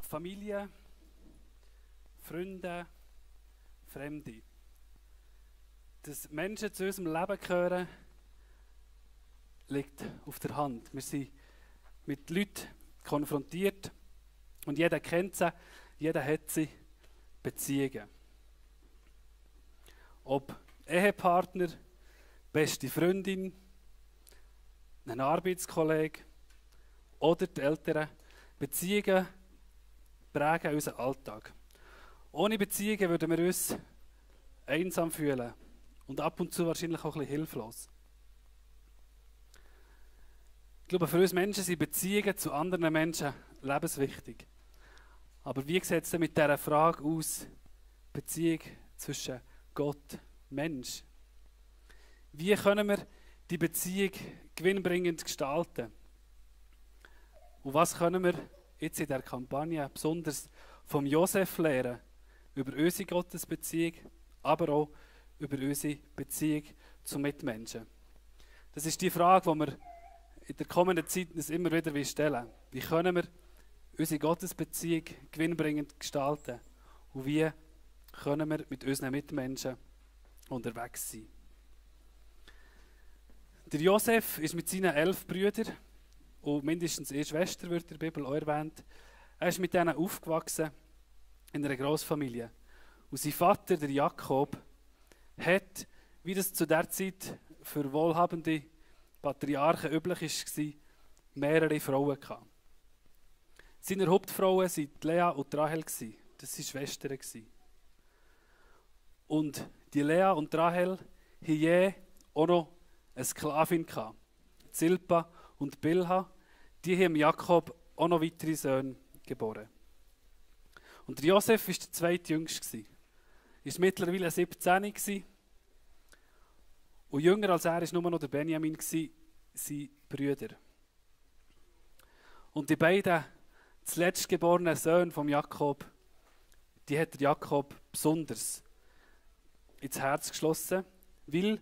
Familie, Freunde, Fremde. Dass Menschen zu unserem Leben gehören, liegt auf der Hand. Wir sind mit Leuten konfrontiert und jeder kennt sie, jeder hat sie Beziehungen. Ob Ehepartner, beste Freundin, ein Arbeitskollege oder die Eltern. Beziehungen prägen unseren Alltag. Ohne Beziehungen würden wir uns einsam fühlen und ab und zu wahrscheinlich auch ein bisschen hilflos. Ich glaube, für uns Menschen sind Beziehungen zu anderen Menschen lebenswichtig. Aber wie sieht es denn mit dieser Frage aus, Beziehung zwischen Gott und Mensch? Wie können wir die Beziehung gewinnbringend gestalten? Und was können wir jetzt in der Kampagne besonders vom Josef lernen über unsere Gottesbeziehung, aber auch über unsere Beziehung zu Mitmenschen? Das ist die Frage, die wir in der kommenden Zeit uns immer wieder stellen. Wie können wir unsere Gottesbeziehung gewinnbringend gestalten? Und wie können wir mit unseren Mitmenschen unterwegs sein? Der Josef ist mit seinen 11 Brüdern und mindestens eine Schwester, wird in der Bibel auch erwähnt. Er ist mit denen aufgewachsen in einer Grossfamilie. Und sein Vater, der Jakob, hat, wie das zu der Zeit für wohlhabende Patriarchen üblich war, mehrere Frauen gehabt. Seine Hauptfrauen waren Lea und Rahel. Das waren Schwestern. Und die Lea und Rahel hatten je auch noch eine Sklavin gehabt. Zilpa und Bilha, die haben Jakob auch noch weitere Söhne geboren. Und der Josef war der zweitjüngste. Er war mittlerweile 17 und jünger als er war nur noch der Benjamin, seine Brüder. Und die beiden zuletzt geborenen Söhne von Jakob, die hat der Jakob besonders ins Herz geschlossen, weil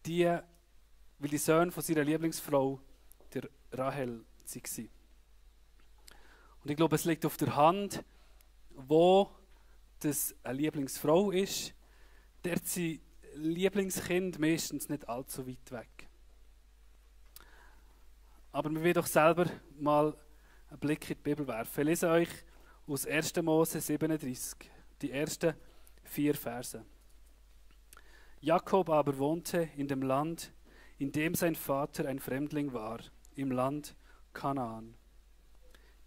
die Söhne von seiner Lieblingsfrau, der Rahel, waren. Und ich glaube, es liegt auf der Hand, wo das eine Lieblingsfrau ist, dort sind Lieblingskind meistens nicht allzu weit weg. Aber wir wollen doch selber mal einen Blick in die Bibel werfen. Ich lese euch aus 1. Mose 37, die ersten 4 Verse. Jakob aber wohnte in dem Land, in dem sein Vater ein Fremdling war, im Land Kanaan.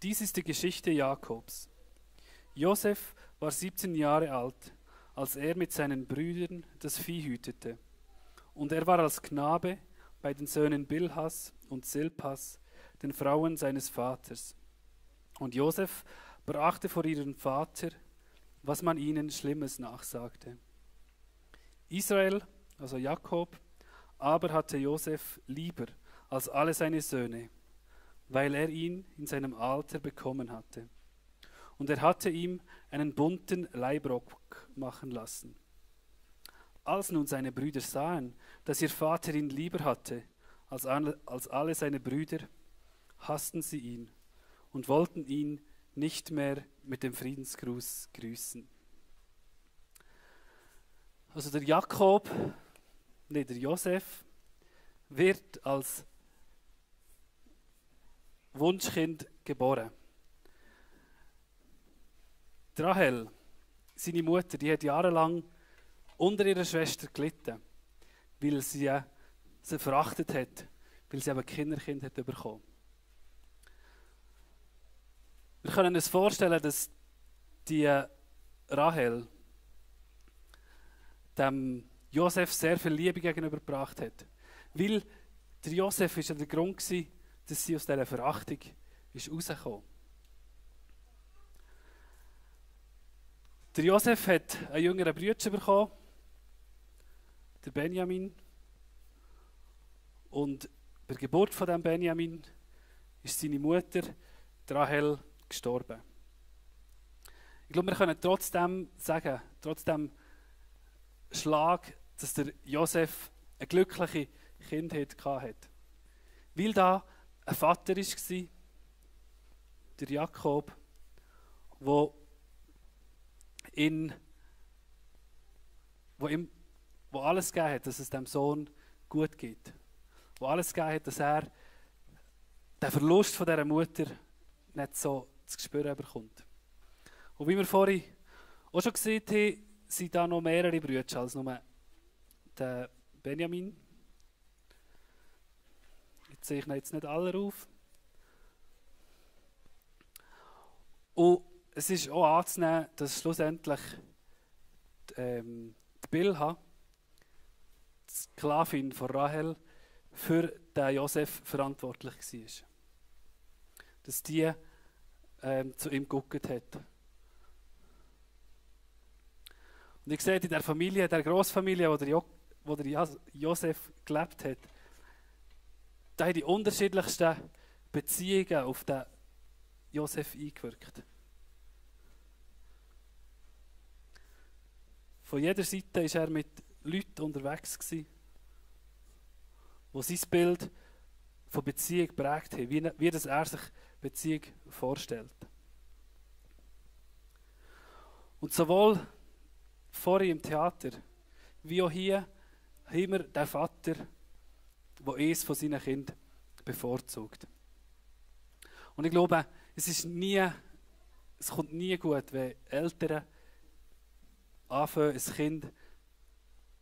Dies ist die Geschichte Jakobs. Josef war 17 Jahre alt, als er mit seinen Brüdern das Vieh hütete. Und er war als Knabe bei den Söhnen Bilhas und Silpas, den Frauen seines Vaters. Und Josef brachte vor ihren Vater, was man ihnen Schlimmes nachsagte. Israel, also Jakob, aber hatte Josef lieber als alle seine Söhne, weil er ihn in seinem Alter bekommen hatte. Und er hatte ihm einen bunten Leibrock machen lassen. Als nun seine Brüder sahen, dass ihr Vater ihn lieber hatte als alle seine Brüder, hassten sie ihn und wollten ihn nicht mehr mit dem Friedensgruß grüßen. Also der Josef wird als Wunschkind geboren. Die Rahel, seine Mutter, die hat jahrelang unter ihrer Schwester gelitten, weil sie sie verachtet hat, weil sie aber Kinderkind hat bekommen. Wir können uns vorstellen, dass die Rahel dem Josef sehr viel Liebe gegenübergebracht hat. Weil der Josef war ja der Grund, dass sie aus dieser Verachtung rausgekommen ist. Der Josef hat einen jüngeren Bruder bekommen, der Benjamin. Und bei der Geburt von dem Benjamin ist seine Mutter, Rahel, gestorben. Ich glaube, wir können trotzdem sagen, trotz dem Schlag, dass der Josef eine glückliche Kindheit hatte. Weil da ein Vater war, der Jakob, wo ihm alles gegeben hat, dass es dem Sohn gut geht. Wo alles gegeben hat, dass er den Verlust von dieser Mutter nicht so zu spüren bekommt. Und wie wir vorhin auch schon gesehen haben, sind da noch mehrere Brüder als nur der Benjamin. Ich zeichne jetzt nicht alle auf. Und es ist auch anzunehmen, dass schlussendlich die Bilha, die Sklavin von Rahel, für den Josef verantwortlich war. Dass die zu ihm geguckt hat. Und ich sehe in der Familie, der Grossfamilie, wo der Josef gelebt hat, da haben die unterschiedlichsten Beziehungen auf den Josef eingewirkt. Von jeder Seite war er mit Leuten unterwegs, die sein Bild von Beziehung geprägt haben, wie das er sich Beziehung vorstellt. Und sowohl vorhin im Theater, wie auch hier, haben wir den Vater, der eines von seinen Kindern bevorzugt. Und ich glaube, es kommt nie gut, wenn Eltern anfangen, ein Kind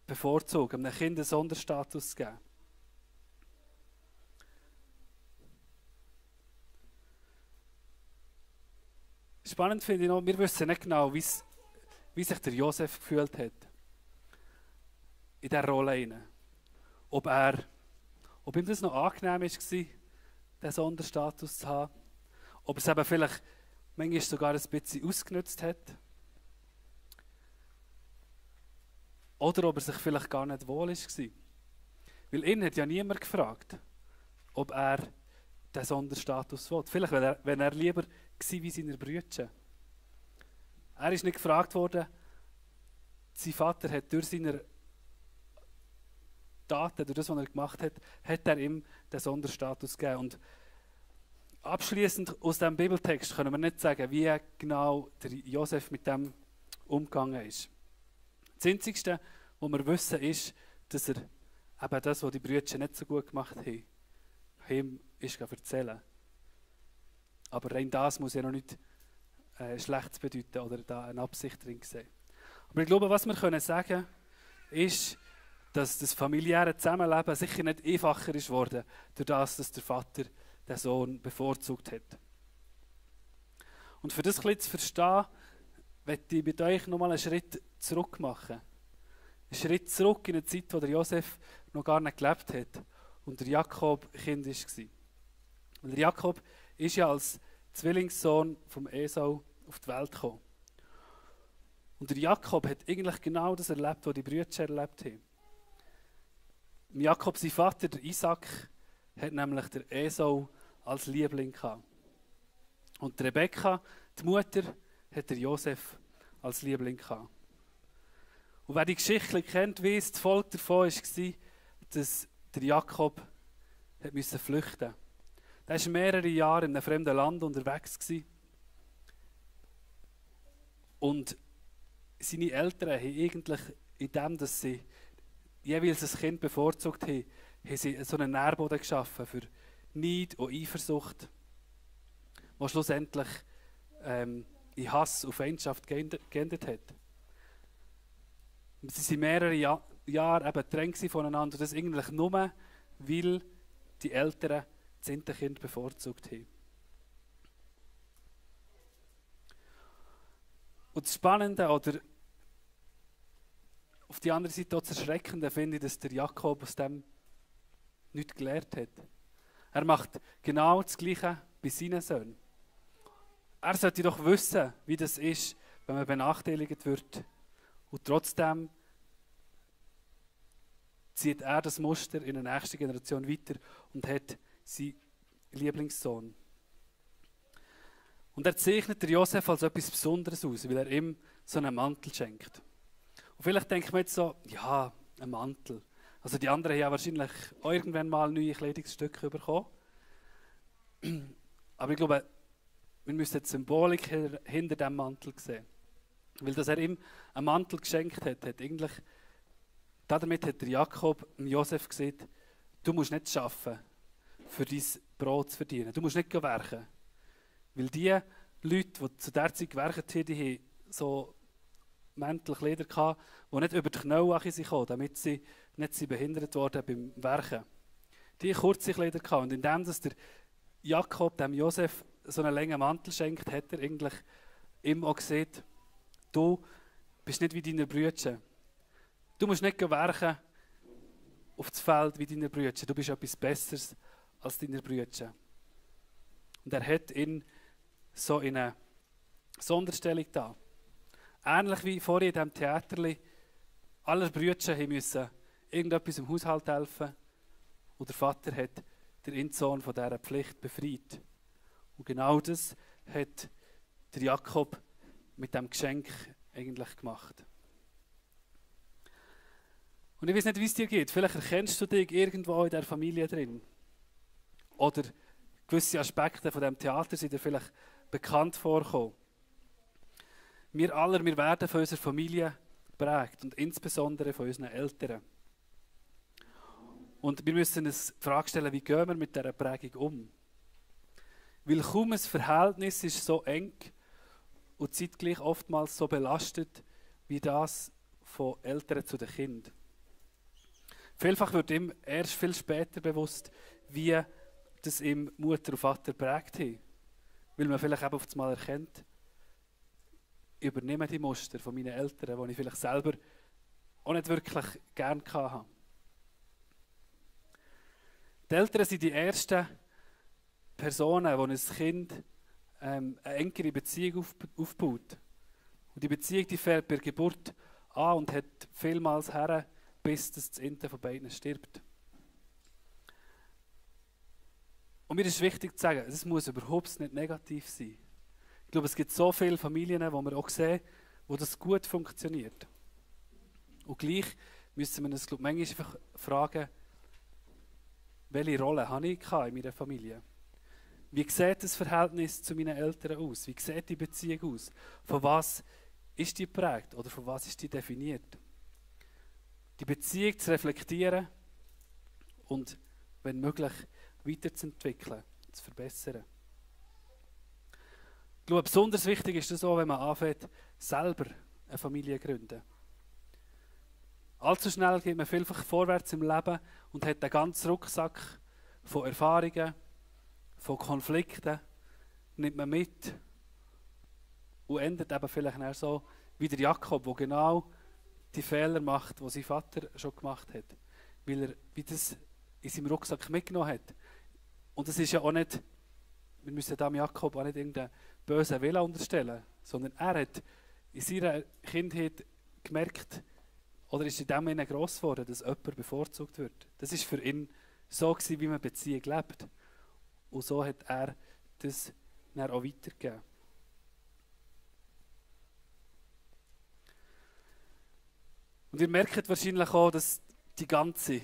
bevorzugen, einem Kind einen Sonderstatus zu geben. Spannend finde ich noch, wir wissen nicht genau, wie sich der Josef gefühlt hat in dieser Rolle. Ob ihm das noch angenehm war, diesen Sonderstatus zu haben. Ob es eben vielleicht manchmal sogar ein bisschen ausgenutzt hat. Oder ob er sich vielleicht gar nicht wohl war. Weil ihn hat ja niemand gefragt, ob er diesen Sonderstatus will. Vielleicht, wenn er lieber war wie seine Brüder. Er ist nicht gefragt worden, sein Vater hat durch seine Taten, durch das, was er gemacht hat, hat er ihm den Sonderstatus gegeben. Und abschließend aus diesem Bibeltext können wir nicht sagen, wie genau der Josef mit dem umgegangen ist. Das Einzige, was wir wissen, ist, dass er eben das, was die Brüder nicht so gut gemacht haben, ihm ist erzählen. Aber rein das muss ja noch nicht Schlechtes bedeuten oder da eine Absicht drin sehen. Aber ich glaube, was wir können sagen, ist, dass das familiäre Zusammenleben sicher nicht einfacher ist worden, durch das, dass der Vater den Sohn bevorzugt hat. Und für das ein bisschen zu verstehen, möchte ich mit euch nochmal einen Schritt zurück machen. Einen Schritt zurück in eine Zeit, wo der Josef noch gar nicht gelebt hat und der Jakob Kind war. Und der Jakob ist ja als Zwillingssohn vom Esau auf die Welt gekommen. Und der Jakob hat eigentlich genau das erlebt, was die Brüder erlebt haben. Jakob, sein Vater, der Isaac, hat nämlich der Esau als Liebling gehabt. Und die Rebekka, die Mutter, hat der Josef als Liebling gehabt. Und wer die Geschichte kennt, weiss, die Folge davon war, dass der Jakob flüchten musste. Er war mehrere Jahre in einem fremden Land unterwegs. Und seine Eltern haben eigentlich in dem, dass sie jeweils ein Kind bevorzugt haben, haben sie so einen Nährboden geschaffen für Neid und Eifersucht, was schlussendlich in Hass und Feindschaft geendet hat. Und sie waren mehrere Jahre eben getrennt voneinander und das eigentlich nur, weil die Eltern das Kind bevorzugt haben. Und das Spannende oder auf die andere Seite auch das Erschreckende finde ich, dass der Jakob aus dem nichts gelernt hat. Er macht genau das Gleiche bei seinen Söhnen. Er sollte doch wissen, wie das ist, wenn man benachteiligt wird. Und trotzdem zieht er das Muster in der nächsten Generation weiter und hat seinen Lieblingssohn. Und er zeichnet der Josef als etwas Besonderes aus, weil er ihm so einen Mantel schenkt. Und vielleicht denkt man jetzt so, ja, ein Mantel. Also die anderen haben ja wahrscheinlich auch irgendwann mal neue Kleidungsstücke bekommen. Aber ich glaube, wir müssen die Symbolik hinter diesem Mantel sehen. Weil dass er ihm einen Mantel geschenkt hat, damit hat der Jakob Josef gesagt, du musst nicht arbeiten, für dein Brot zu verdienen. Du musst nicht werken. Weil die Leute, die zu dieser Zeit gewerkt haben, die haben so Mäntel, Kleider gehabt, die nicht über die Knie kamen, damit sie nicht behindert wurden beim Werken. Die haben kurze Kleider gehabt. Und indem dass der Jakob dem Josef so einen langen Mantel schenkt, hat er eigentlich ihm auch gesagt, du bist nicht wie deine Brüder. Du musst nicht werken auf das Feld wie deine Brüder. Du bist etwas Besseres als deine Brüder. Und er hat ihn so in eine Sonderstellung da. Ähnlich wie vorhin in diesem Theaterli. Alle Brüder mussten irgendetwas im Haushalt helfen. Und der Vater hat den Sohn von dieser Pflicht befreit. Und genau das hat der Jakob mit dem Geschenk eigentlich gemacht. Und ich weiß nicht, wie es dir geht. Vielleicht erkennst du dich irgendwo in der Familie drin. Oder gewisse Aspekte von dem Theater sind dir vielleicht bekannt vorkommen. Wir werden von unserer Familie geprägt und insbesondere von unseren Eltern. Und wir müssen uns die Frage stellen, wie gehen wir mit dieser Prägung um? Weil kaum ein Verhältnis ist so eng und zeitgleich oftmals so belastet wie das von Eltern zu den Kindern. Vielfach wird ihm erst viel später bewusst, wie das ihm Mutter und Vater prägt haben. Weil man vielleicht eben auf einmal erkennt, ich übernehme die Muster von meinen Eltern, die ich vielleicht selber auch nicht wirklich gerne hatte. Die Eltern sind die ersten Personen, die ein Kind eine engere Beziehung aufbaut. Und die Beziehung die fährt bei Geburt an und hat vielmals her, bis das Ende von beiden stirbt. Und mir ist wichtig zu sagen, es muss überhaupt nicht negativ sein. Ich glaube, es gibt so viele Familien, wo wir auch sehen, wo das gut funktioniert. Und gleich müssen wir uns, glaube ich, manchmal einfach fragen, welche Rolle habe ich in meiner Familie? Wie sieht das Verhältnis zu meinen Eltern aus? Wie sieht die Beziehung aus? Von was ist die geprägt oder von was ist die definiert? Die Beziehung zu reflektieren und, wenn möglich, weiterzuentwickeln, zu verbessern. Ich glaube, besonders wichtig ist das auch, wenn man anfängt, selber eine Familie zu gründen. Allzu schnell geht man vielfach vorwärts im Leben und hat einen ganzen Rucksack von Erfahrungen, von Konflikten, nimmt man mit und endet eben vielleicht so wie der Jakob, der genau die Fehler macht, die sein Vater schon gemacht hat, weil er wie das in seinem Rucksack mitgenommen hat. Und das ist ja auch nicht, wir müssen dem Jakob auch nicht irgendeinen bösen Willen unterstellen, sondern er hat in seiner Kindheit gemerkt, oder ist in dem Sinne gross geworden, dass jemand bevorzugt wird. Das war für ihn so gewesen, wie man Beziehung lebt. Und so hat er das dann auch weitergegeben. Und ihr merkt wahrscheinlich auch, dass die ganze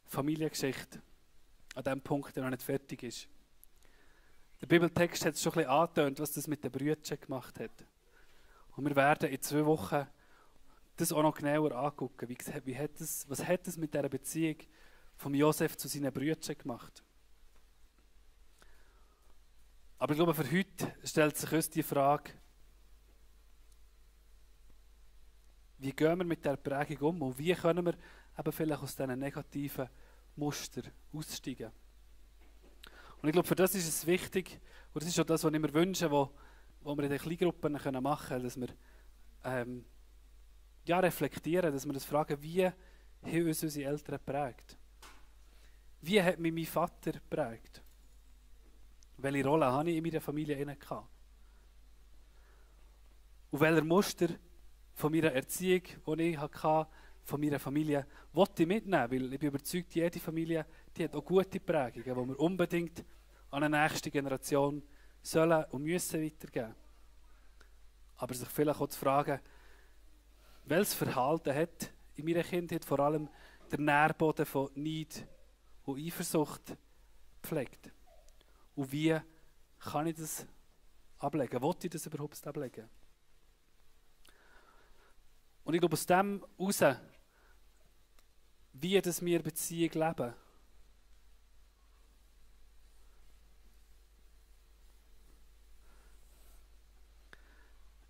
Familiengeschichte an diesem Punkt noch nicht fertig ist. Der Bibeltext hat es schon ein bisschen angetönt, was das mit den Brüdern gemacht hat. Und wir werden in 2 Wochen das auch noch genauer angucken. Was hat es mit dieser Beziehung von Josef zu seinen Brüdern gemacht? Aber ich glaube, für heute stellt sich uns die Frage, wie gehen wir mit dieser Prägung um und wie können wir eben vielleicht aus diesen negativen Mustern aussteigen? Und ich glaube, für das ist es wichtig, und das ist auch das, was ich mir wünsche, was wir in den Kleingruppen machen können, dass wir reflektieren, dass wir uns fragen, wie haben uns unsere Eltern geprägt? Wie hat mich mein Vater geprägt? Welche Rolle habe ich in meiner Familie gehabt? Und welche Muster von meiner Erziehung, die ich hatte, von meiner Familie, wollte ich mitnehmen? Weil ich bin überzeugt, jede Familie die hat auch gute Prägungen, die wir unbedingt an eine nächste Generation sollen und müssen weitergeben. Aber sich vielleicht auch zu fragen, welches Verhalten hat in meiner Kindheit vor allem der Nährboden von Neid und Eifersucht gepflegt? Und wie kann ich das ablegen? Will ich das überhaupt ablegen? Und ich glaube, aus dem heraus, wie das wir Beziehung leben,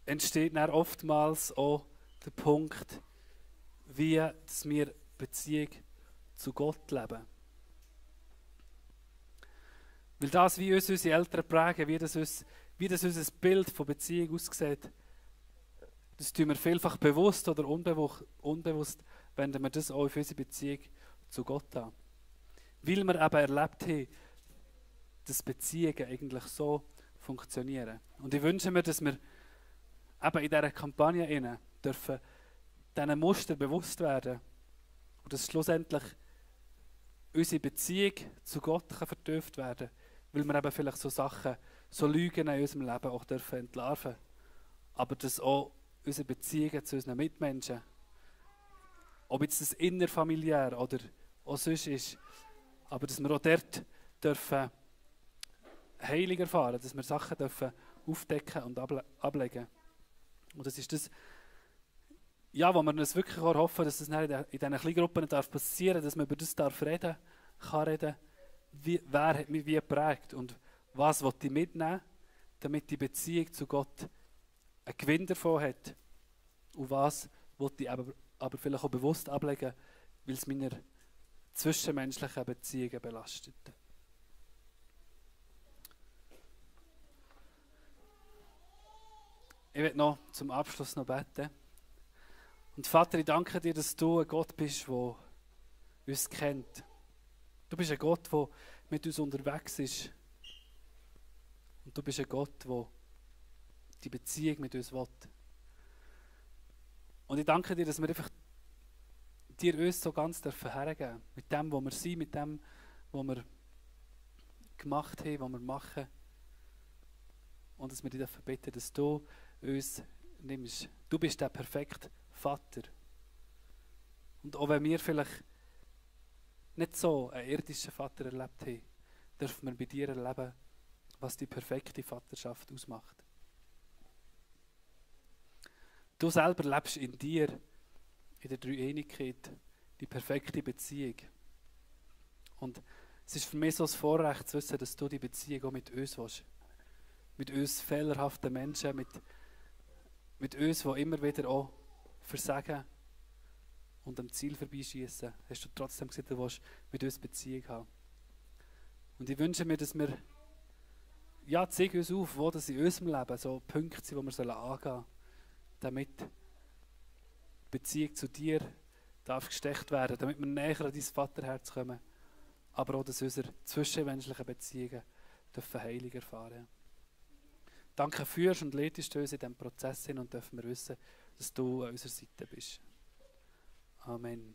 entsteht dann oftmals auch der Punkt, wie dass wir Beziehung zu Gott leben. Weil das, wie uns unsere Eltern prägen, wie das unser Bild von Beziehung aussieht, das tun wir vielfach bewusst oder unbewusst, wenden wir das auch auf unsere Beziehung zu Gott an. Weil wir eben erlebt haben, dass Beziehungen eigentlich so funktionieren. Und ich wünsche mir, dass wir eben in dieser Kampagne dürfen diesen Muster bewusst werden und dass schlussendlich unsere Beziehung zu Gott kann vertieft werden, weil wir eben vielleicht so Sachen, so Lügen in unserem Leben auch dürfen entlarven. Aber dass auch unsere Beziehungen zu unseren Mitmenschen, ob jetzt das innerfamiliär oder auch sonst ist, aber dass wir auch dort dürfen Heilung erfahren, dass wir Sachen dürfen aufdecken und ablegen. Und das ist das, ja, wo wir uns wirklich auch hoffen, dass das in diesen Kleingruppen passieren darf, dass man über das kann reden, wer hat mich wie geprägt und was will ich mitnehmen, damit die Beziehung zu Gott einen Gewinn davon hat. Und was will ich aber vielleicht auch bewusst ablegen, weil es meine zwischenmenschlichen Beziehungen belastet. Ich werde noch zum Abschluss noch beten. Und Vater, ich danke dir, dass du ein Gott bist, der uns kennt. Du bist ein Gott, der mit uns unterwegs ist. Und du bist ein Gott, der die Beziehung mit uns will. Und ich danke dir, dass wir einfach dir uns so ganz hergeben dürfen. Mit dem, wo wir sind, mit dem, was wir gemacht haben, was wir machen. Und dass wir dich bitten dürfen, dass du uns nimmst. Du bist der perfekte Vater. Und auch wenn wir vielleicht nicht so einen irdischen Vater erlebt haben, dürfen wir bei dir erleben, was die perfekte Vaterschaft ausmacht. Du selber lebst in dir, in der Dreieinigkeit, die perfekte Beziehung. Und es ist für mich so ein Vorrecht zu wissen, dass du die Beziehung auch mit uns willst. Mit uns fehlerhaften Menschen, mit uns, die immer wieder auch versagen und am Ziel vorbeischießen, hast du trotzdem gesagt, du willst mit uns Beziehung haben. Und ich wünsche mir, dass wir, ja, zeig uns auf, wo das in unserem Leben so Punkte sind, die wir angehen sollen, damit die Beziehung zu dir darf gestärkt werden, damit wir näher an dein Vaterherz kommen, aber auch, dass unsere zwischenmenschlichen Beziehungen Heilung erfahren. Danke führst und leitest uns in diesem Prozess hin und dürfen wir wissen, dass du an unserer Seite bist. Amen.